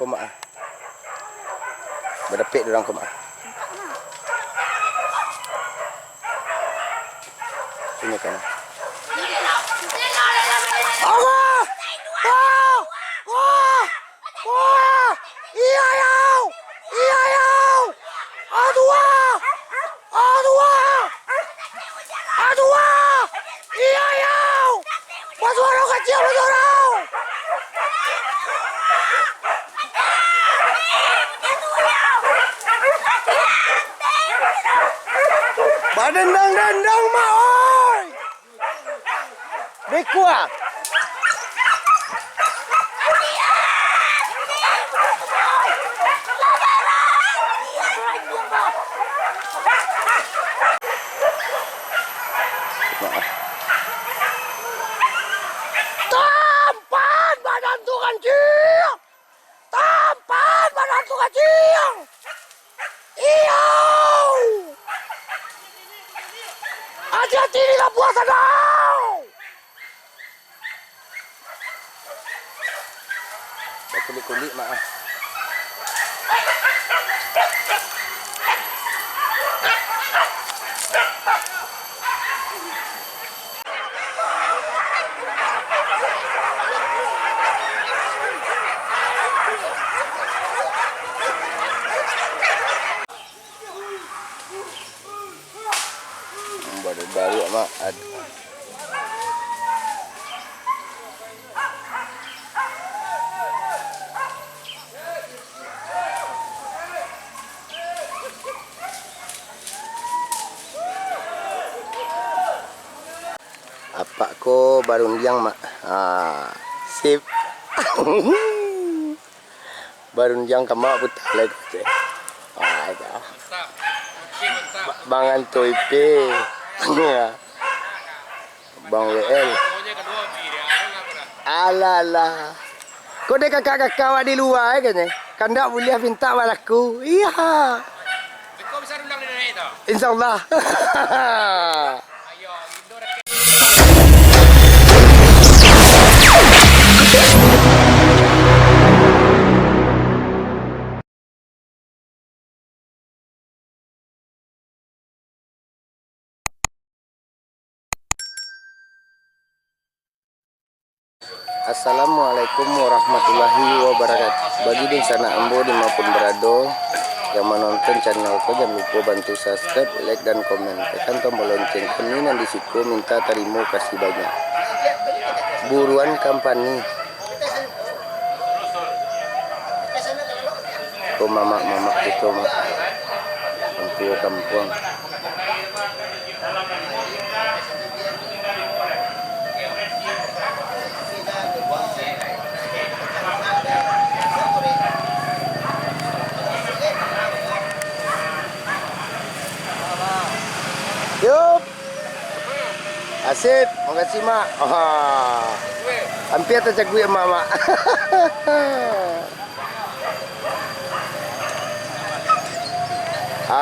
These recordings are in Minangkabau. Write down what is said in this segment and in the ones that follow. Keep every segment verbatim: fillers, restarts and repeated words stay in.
Ko, Mak, ah. Badapek urang ko, Mak, ah. Ini kan. Allah! Wah! Wah! Wah! Iya, yau! Iya, yau! Aduh! Aduh! Aduh! Iya, yau! Basuaro kacil, basuaro! Badendang-dendang, Mak, oi! Bikua. Tampan badan tu kancil. Tampan badan tu kancil. Iyo. Hati-hati di labuah sadau. Bakulik-kulik, Mak, ah. Baru-baru, Mak. Ad- Apak ko barundiang, Mak. Ah, sip. Barundiang ka Mak puta lai ko, ceh. Ah, dah. Ba-, Bang Anto Ipe. Bang W L. Alah, alah. Ko dek kakak-kakak awak di lua, eh, katnyo. Kandak buliah mintak balaku. Iya. Insya Allah. Assalamualaikum warahmatullahi wabarakatuh. Bagi dunsanak ambo dimanapun barado yang manonton channel ko, jan lupo bantu subscribe, like, dan komen. Tekan tombol lonceng kami nan di siko, minta tarimo kasih banyak. Buruan kampani. Ko mamak-mamak kito, Mak. Urang tuo kampuang. Yup. Asik, makasih, Mak. Aha. Ampia tacaguik, Mak, Mak.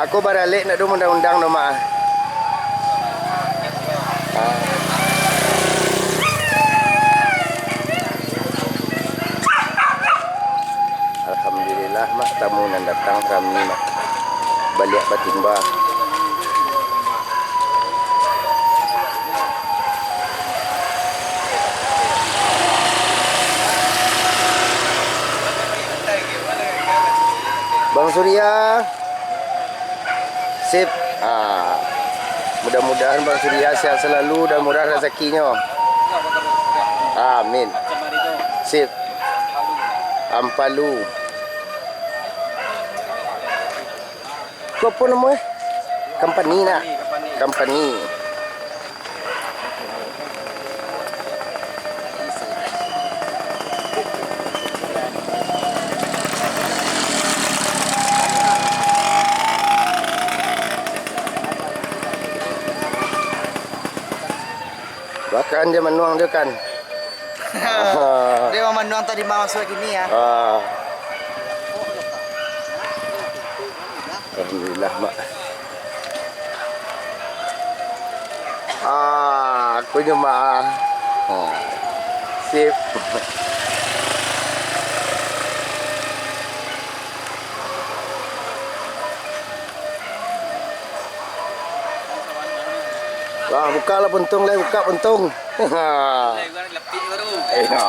Aku baralek ndak do undang-undang do, Mak. Ah. Alhamdulillah, Mak, tamu nan datang rami, Mak. Baliak batimba. Bang Surya. Sip. Ah. Mudah-mudahan Bang Surya sehat selalu dan murah rezekinya. Amin. Sip. Ampalu. Ko apo namo, eh? Kampani nak? Kampani. Bahkan dia manuang tu kan. Dia mamanuang tadi masuak kini ya. Ah. Alhamdulillah, Mak. Ah, aku nyo, Mak. Ah. Sip. Ah, buka lah puntung, lai, buka puntung. Iyo.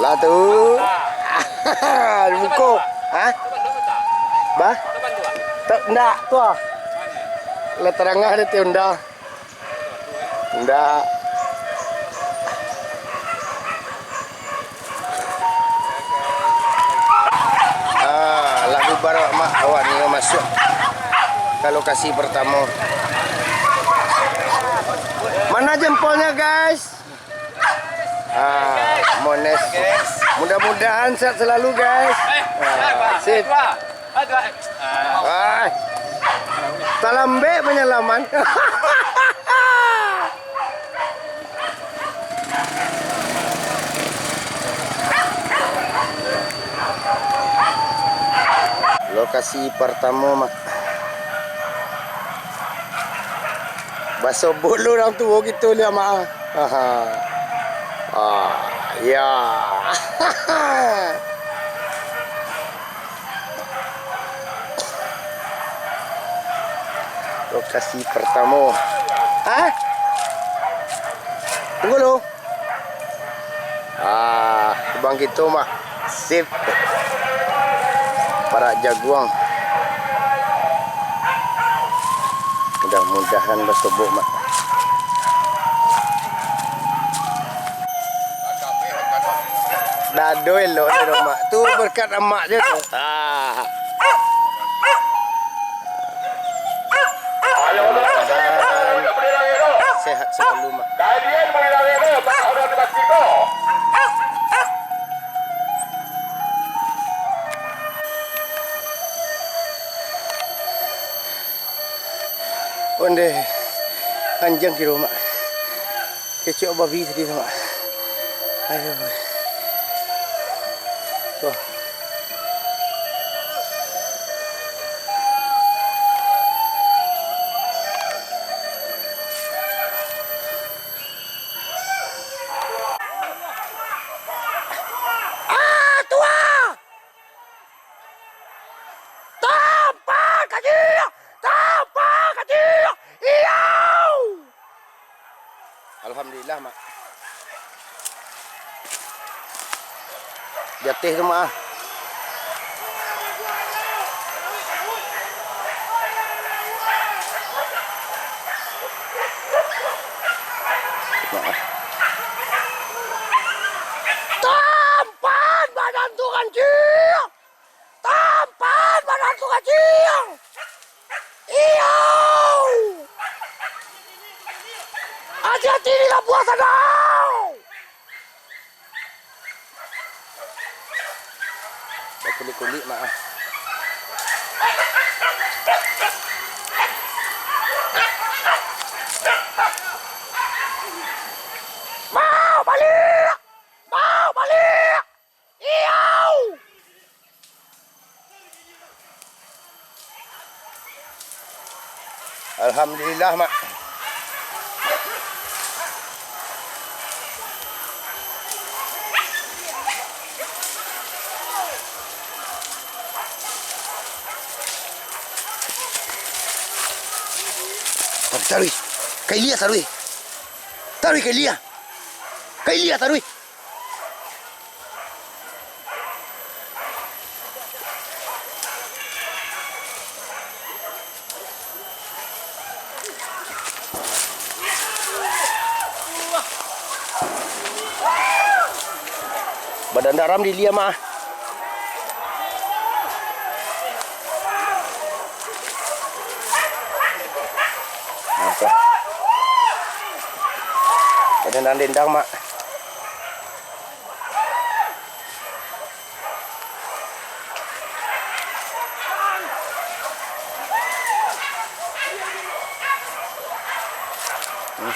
Lah tu. Buko. Ha? Bah? Tak, ndak tu ah. Lah tarangah dia ti onda. Ndak. Ah, lah bubar awak, Mak. Awak ni masuak ka lokasi partamo. Mana jempolnya, guys? Ah, Mones. Mudah-mudahan sehat selalu, guys. Ah, sip. Ah, talambek panyalaman. Lokasi partamo, Mak. Basobok lo urang tuo kito liak, Mak. Aha. Ah, ya. Lokasi partamo. Hah? Tunggu lu. Ah, lubang kito, Mak. Sip. Parak jaguang. Mudah-mudahan basobok, Mak. Dado elok dado, Mak. Tu berkat amak je tu. Ah. Mudah-mudahan sehat selalu, Mak. Ondeh, anjiang kiro, Mak. Kecek babi tadi tu, Mak. Aduh. Tuh. Ah, tuah! Tampar ka dia! Tampar ka dia! Iyo! Alhamdulillah, Mak. Di ateh tu, Mak, ah. Mak, ah. Tampan badan tu, kancil! Tampan badan tu, kancil! Iyo! Ati-ati di labuah sadau! Bakulik-kulik, Mak, ah. Mau baliak! Mau baliak! Iyo! Alhamdulillah, Mak. Taruih, taruih. Kai lia, taruih. Taruih, kai lia. Kai lia, taruih. Badan daram di lia, Mak. Nah, tuh. Badan dendang, Mak. Hmm.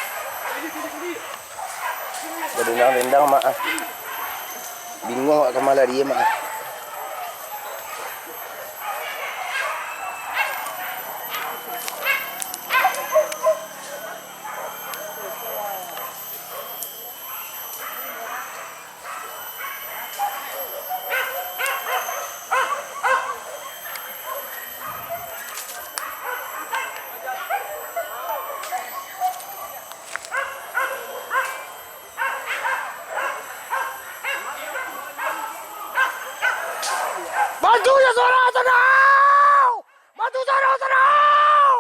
Badendang-dendang, Mak, ah. Bingung awak ka ma lari, Mak. Bantu jo suaro tanang! Bantu suaro tanang!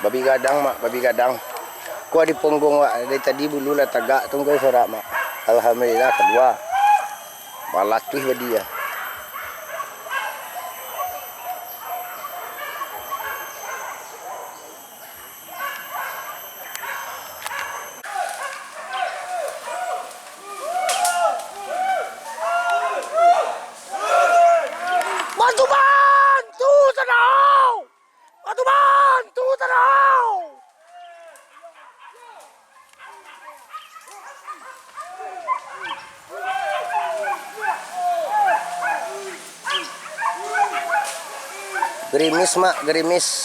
Babi gadang, Mak, babi gadang. Kuah di ponggong, Mak, dari tadi bulu lah tagak, tunggu sorak, Mak. Alhamdulillah, kalua. Malatuih badi, ya. Bantu, bantu, tanang! Bantu, bantu, tanang! Gerimis, Mak, gerimis.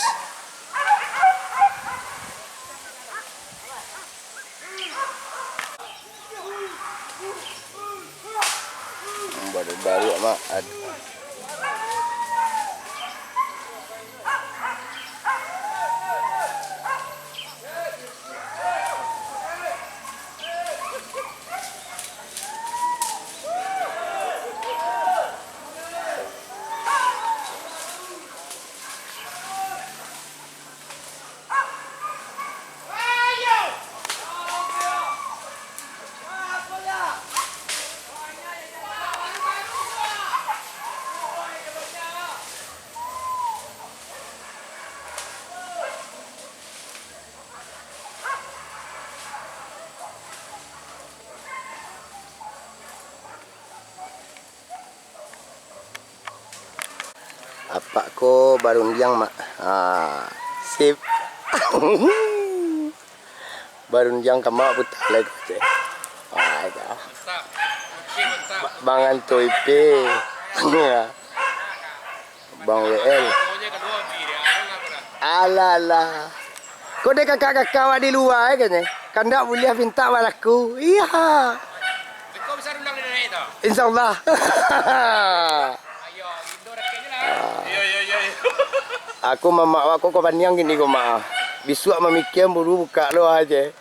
Baru-baru, Mak. Ad- Apak ko barundiang, Mak. Ah, sip. Barundiang ka Mak puta lai ko, ceh. Ah, dah. Mantap. Oke, mantap. Ba-, Bang Anto Ipe. Bang W L. Alah, alah. Ko dek kakak-kakak awak di lua, eh, katanya. Kandak buliah pintak balaku. Iya. Insyaallah. Aku mamak awak ko, ko paniang kini ko, Mak. Bisuak mamikia buru bukak lo aje.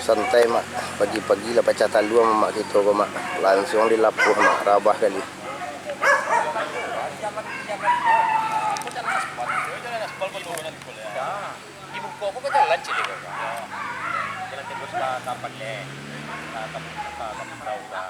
Santai, Mak. Pagi-pagi lah pacah talua mamak kito ko, Mak. Lansuang di lapuah, Mak. Rabah kali. Di muko ko kan jalan ciek ko. Jalan tembus ka, ka Pandeh, ka, ka, ka, ka Pulau, ka.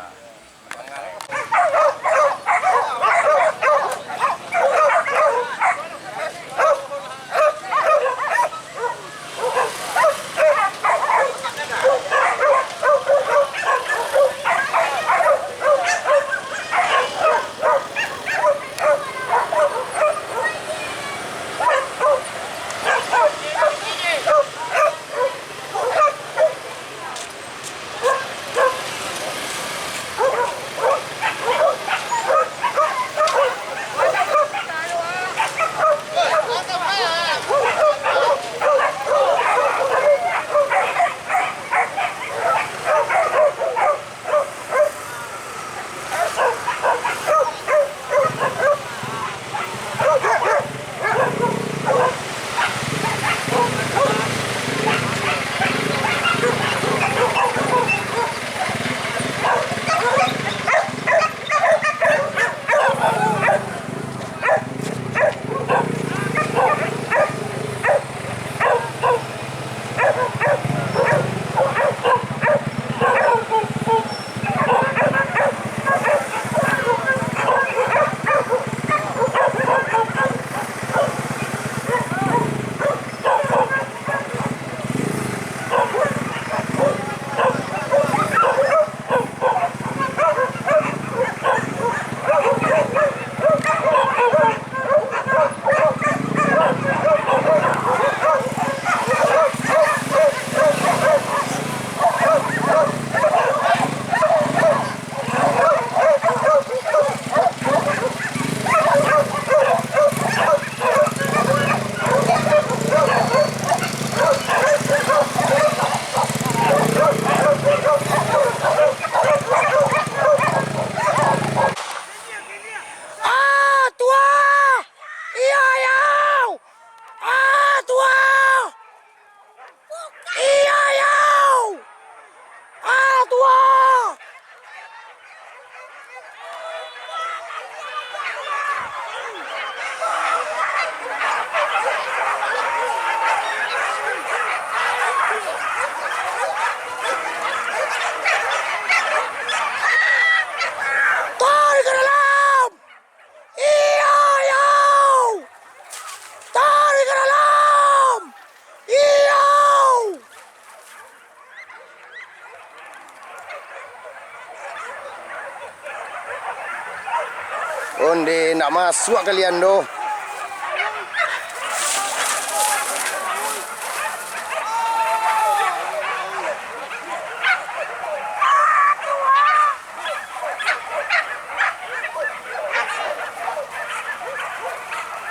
Onde, ndak masuak kalian doh.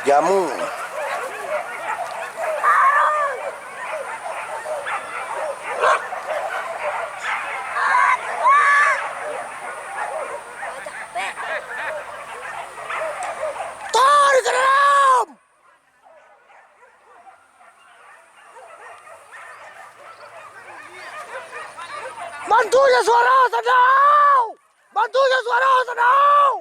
Jamu. Tarik ke dalam! Bantu jo suaro, Sadau! Bantu jo suaro, Sadau!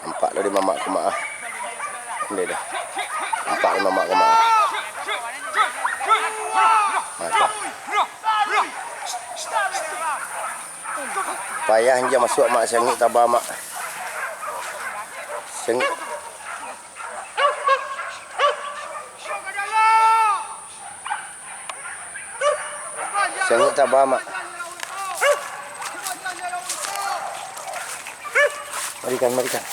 Nampak dah di mamak ko, Mak, ah. Ndeh dah. Nampak di mamak ko, Mak, ah. Nampak. Payah inja masuak, Mak, sangik taba, Mak. Sangik. Sangik taba, Mak. Marikan, marikan.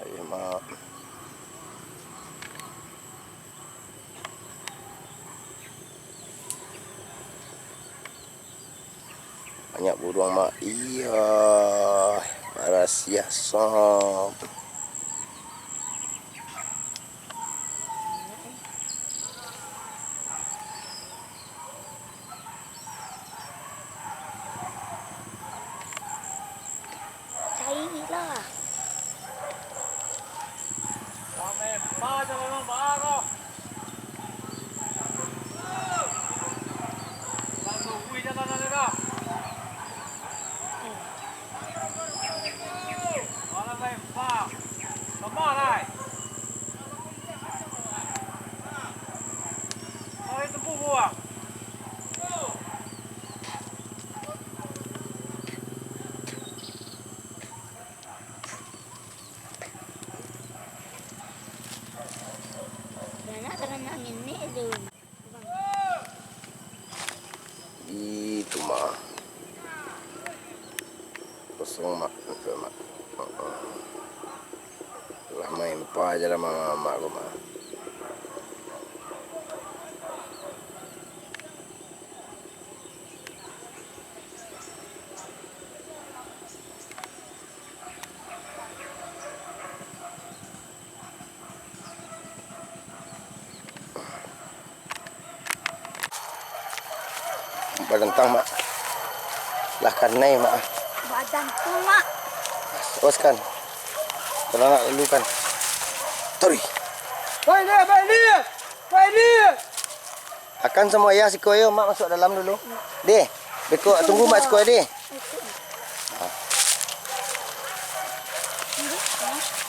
Ayo, Mak. Banyak buruang, Mak. Iya, barasiah sop. Carilah. Banyak taranak ngenek tu. Itu mah. Kosong, Mak. Itu, Mak. Heeh. Lah main pa aja lah, Mak, Mak, Mak, Mak. Badantang, Mak. Lah kanai, Mak. Badantang, Mak. Teruskan. Kalau nak lalukan. Tarik. Baik dia, baik dia. Baik dia. Akan samo ayah siko yo, Mak masuak dalam dulu. Deh, beko tunggu Mak siko, deh.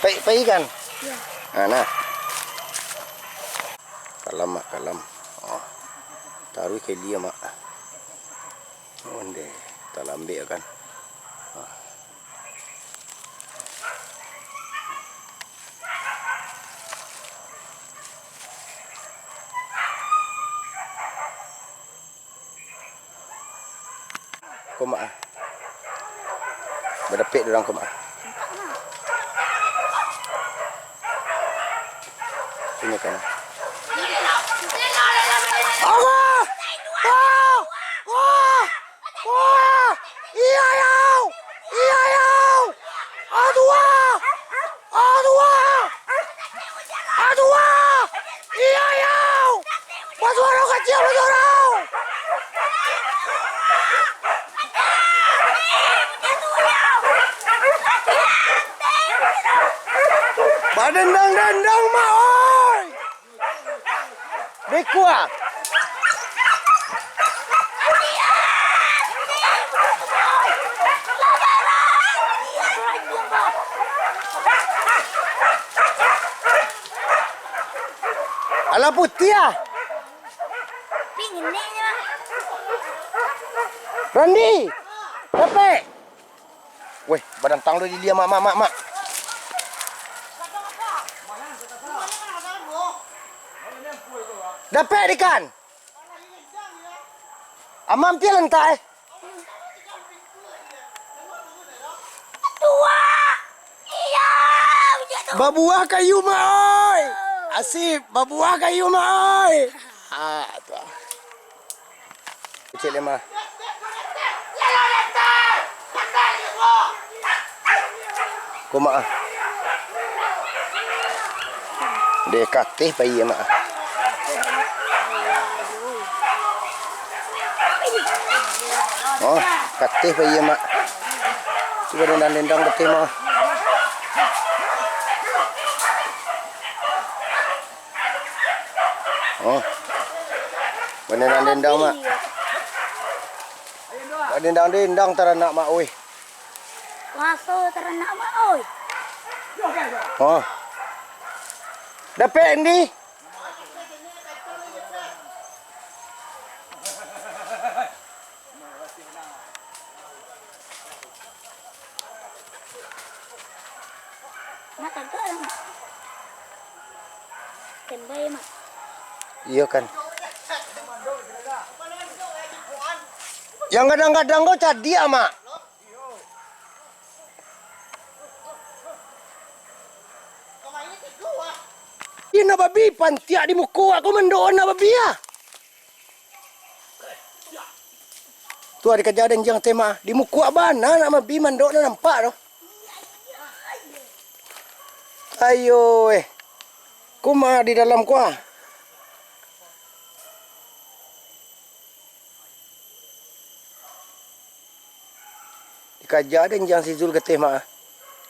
Pai, pai kan? Nah, nah. Kalam, Mak, kalam. Oh. Taruih ka ilia, Mak. Onde, talambek kan. Ah. Mak ah. Badapek urang ko, Mak ah. Ini kan. Allah! Ah! Ah! Wah! Iya, yau! Iya, yau! Aduh! Aduh! Aduh! Iya, yau! Basuaro kacil, basuaro! Badendang-dendang, Mak, oi! Beko ah. Alah putiah. Randi. Dapek. Weh, badantang lo di dia, Mak, Mak, Mak, Mak. Dapek ikan. Amam pia lantak, eh. Babuah kayu, Mak, oi. Asip, babuah kayu, Mak, oi. Ah, tu ah. Kecil lemah. Ko, Mak ah. Deh kateh pai, Mak ah. Oh, kateh pai, Mak. Cubo dendang-dendang kateh, Mak. Oh. Badendang-dendang, Mak. Badendang-dendang taranak, Mak, oi. Raso taranak, Mak, oi. Oh. Dapek, Ndi? Mak, tagak lah, Mak. Standby, Mak. Iyo kan. Yang gadang-gadang ko cadiak, Mak. Iyo nak babi, pantiak di muko awak ko mandok nak babi ah. Tu ah, dikaja den jang teh, Mak. Di muko bana nak mabi mandok nak nampak tu. Ayo, eh. Kuma di dalam kuah. Dikaja den jang si Zul kateh, Mak.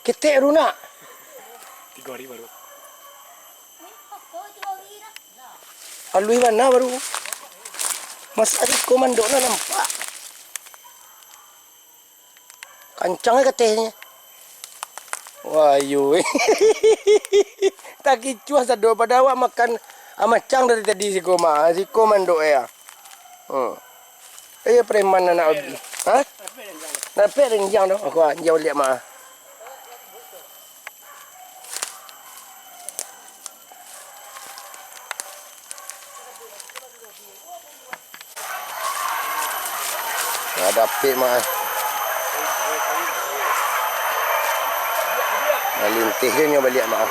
Ketek tu nak. Tigo hari baru. Aluih bana baru. Masa iko mandok lah nampak. Kancang katehnyo. Wah, iyo. Takicuah sado, padahal awak makan amacang dari tadi siko mah. Siko mandok ya. Hmm. Eh, preman anak babi. Ha? Dapek renjang tu. Aku anjau liak mah. Nah, dapek mah. Nah, lintih je nyo baliak mah.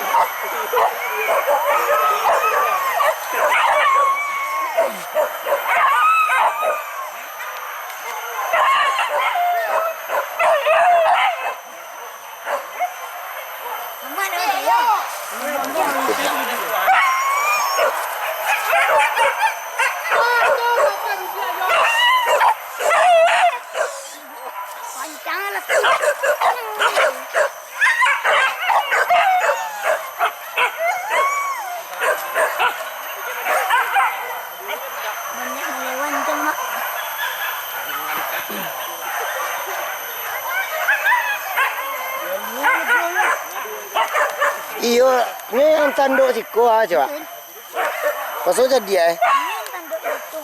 Banyak malewan tu, Mak. Iyo, ni yang tanduk siko ah, coba. Pasal jadi eh. Ini yang tanduk itu.